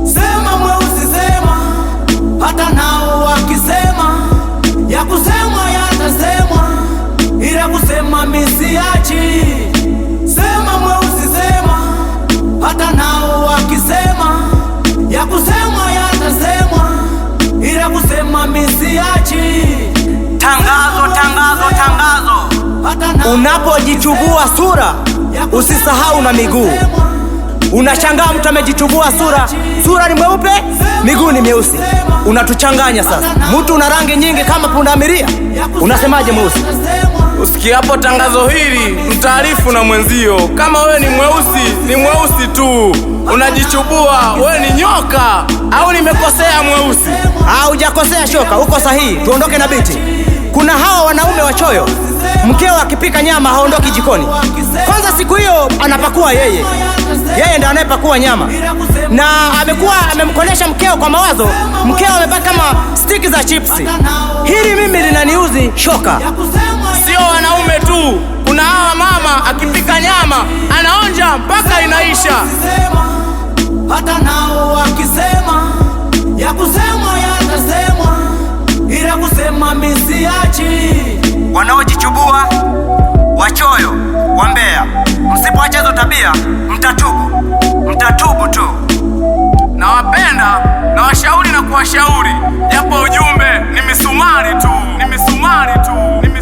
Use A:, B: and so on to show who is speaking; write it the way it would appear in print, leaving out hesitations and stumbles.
A: Sema mweusi sema, hata nao wakisema, ya kusemwa yatasemwa, ila kusema misiachi. Sema mweusi sema, hata nao wakisema, ya kusemwa yatasemwa, ila kusema misiachi.
B: Tangazo, tangazo, tangazo!
A: Hata nao
B: Unapojichubua sura usisahau na miguu. Unashangaa mtu amejichubua sura, sura ni mweupe, miguu ni myeusi. Unatuchanganya sasa. Mtu una rangi nyingi kama pundamilia, unasemaje mweusi?
C: Usikiapo tangazo hili, mtaarifu na mwenzio. Kama wewe ni mweusi, ni mweusi tu. Unajichubua, wewe ni nyoka au nimekosea mweusi?
B: Hujakosea shoka, uko sahihi. Tuondoke na biti. Kuna hawa wanaume wachoyo, mkeo akipika nyama haondoki jikoni. Kwanza siku hiyo anapakua yeye, yeye ndo anayepakua nyama, na amekuwa amemkolesha mkeo kwa mawazo. Mkeo amebaki kama stiki za chipsi. Hili mimi linaniuzi shoka.
C: Sio wanaume tu, kuna hawa mama akipika nyama anaonja mpaka inaisha.
A: Sema, hata nao wakisema, ya kusemwa yatasemwa, ila kusema misiachi.
B: Wanaojichubua, wachoyo, wambea, msipoacha hizo tabia mtatubu, mtatubu tu.
C: Nawapenda na washauri na kuwashauri, japo ujumbe ni misumari tu, ni misumari tu, ni